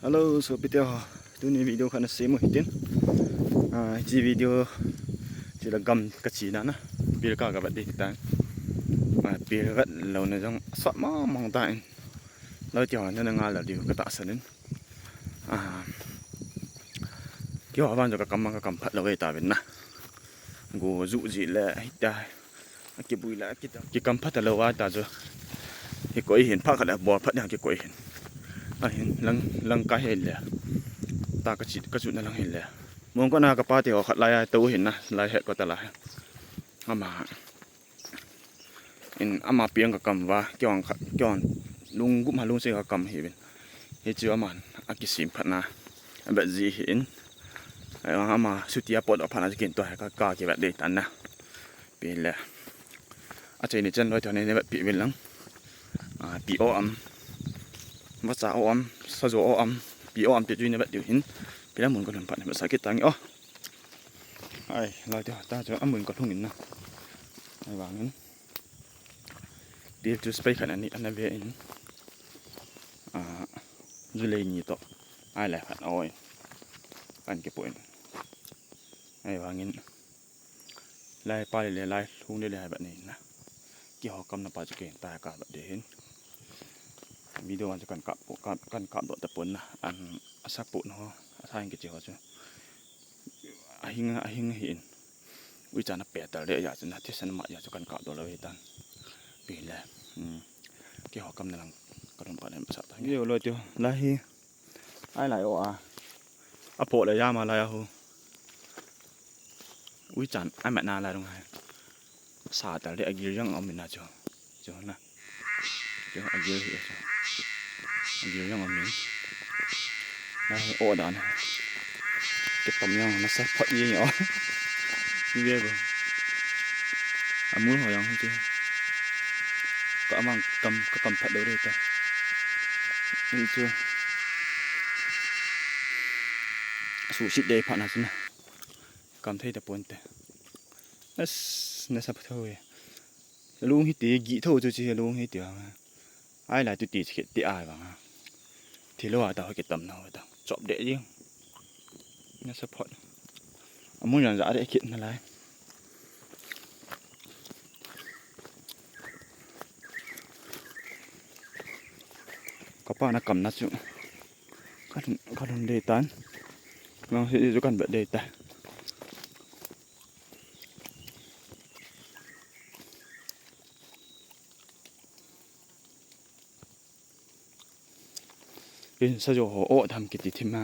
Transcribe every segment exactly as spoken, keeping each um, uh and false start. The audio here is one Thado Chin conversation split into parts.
Hello, sopite ho. Tuni video khat na sem u hitin. Ah, hiche video chu la gam ka chena na. Pil ka ka vet ding tan. Ah, pil vet lou na jong sot mong mong tan. Loi ti ho na na ngal lou diu ka tahsan in. Ah, keiho vang chu ka kam, ka kam phat lou e ta vin na. Go ju ji le hita. Akibui le kita. Kikam phat lou a ta chu. Kikoi hin phat khat le bol phat ding kikoi hin. Ahin lang, lang ka hin le. Ta ka chi, ka chu na lang hin le. Mong ko na ka pa te ho khat lai a to hin na, lai he ko ta la. Ama. In ama piang ka kam va, keiho khat, keiho lung gup ma lung se ka kam hi vin. Hichu aman, akisem phat na. Abet ji hi in. Ai, ama suti a pot phat na kin to ka, ka kivet ding tan na. Pil le. Achai ni chan loi to ni ne pi vin lang. Ah, pi o am. Vacha o am, sajo o am. Pi o am ti chu ne vet diu hin. Pil a mun ka lhun phat ne sa kit tang o. Ai, loi to, ta chu amun ka lhung in na. Ai vang in. Pil chu spray khat ani, ana ve in. Ah, July ni to. Ai lai khat oi. Kan kipo in. Ai vang in. Lai pa le lai lhung le le hai ba ni na. Keiho kam na pa chu ken ta ka ba de hin. Video an chu kan kap po, kan, kan kap doh ta pon na. An asa po no, asa hin kichi ho chu. Ahing, ahing hi in. Ui chan a petal de ya chu na thisan ma ya chu kan kap doh lou hi tan. Pil le. Hmm. Keiho kam na lang ka lhun phat le sa ta. Video loi to. Lai hi. Ai lai o a. Apo le ya ma lai a hu. Ui chan, ai ma na lai rung hai. Sa tal de agil jang om na chu. Chu na. Chu agil hi chu. Agil jang om ni. Na o da na. Ke tam jang na sa phat ye o. Ni ve bo. Amul ho jang chu. Ka amang kam, ka kam phat deu re ta. Ni chu. Su sit de phat na chu na. Kam thei ta pon te. As, na sa phat ho ye. Lung hi ti, gi tho chu chi lung hi ti a. Ai lai tu ti chi ti ai vang a. Thi lou a ta ho ki tam na ho ta. Chop de jing. Na sa phot. Amun jan ja de kit na lai. Ka pa na kam na chu. Ka lhun, ka lhun de tan. Nang si chu kan bet de ta. Kin sa jo ho o tham kiti thim a.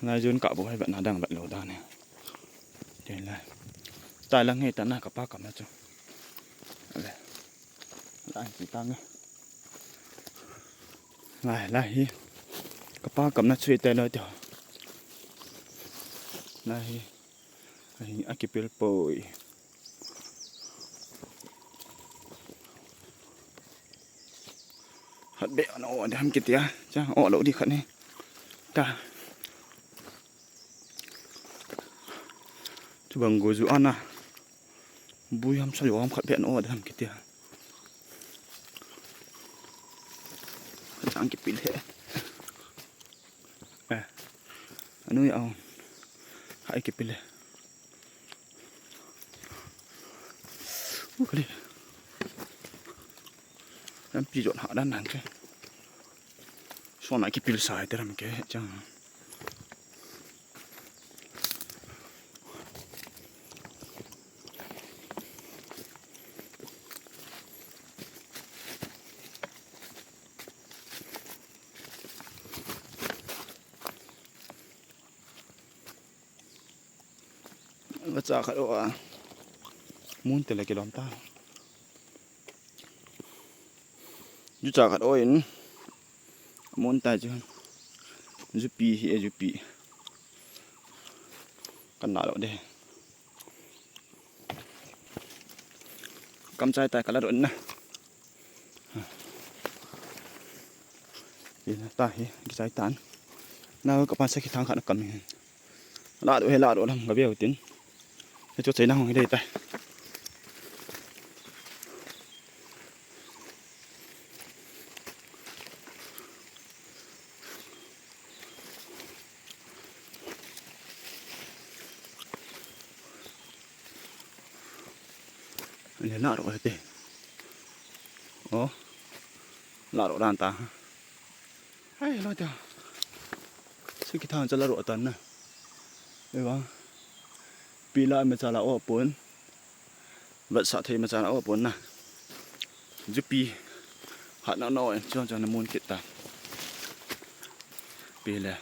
Lai jun ka bo hai ba na dang ba lo da ne. Te lai. Tai lang he ta na ka pa kam na chu. Ale. Lai ki ta nge. Lai, lai hi. Ka pa kam na chu te lo te. Lai hi. Ahi, akipil poi. Khat be an o dam kitia, cha o lo di khat ni. Ta. Chu bang go ju ana. Bui ham sa yo ham khat be an o dam kitia. Chang kipil he. Eh. Anu ya. Hai kipil he. Kali. Lampi jot ha dan dan ke. Sona kipil sai te ram ke chang. Vacha khat o a. Mun te le kilom ta. Jucha khat o in. Mun ta chu. Jupi hi e jupi. Kan na lo de. Kam chai ta kala ron na. Ina ta hi, kichai tan. Na ka pa sa ki thang khat na kam hi. La do he la do lam ga veu tin. He chu chai na hong hi dei ta. Ni la ro te. O. La ro dan ta. Ai, lo ta. Siki thang chala ro tan na. Ewa. Pila me chala o pon. Vat sa thei me chala o pon na. Jupi. Hat na no en chon chon na mun kit ta. Pile.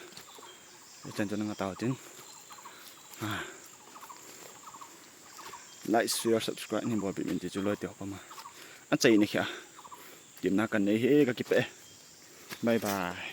Chan chon nga tao tin. Ha. Like, share, subscribe ni bol pi min ti chu loi te ho pa ma. An chai ni kha. Tim na kan nei he ka kipe. Bye bye.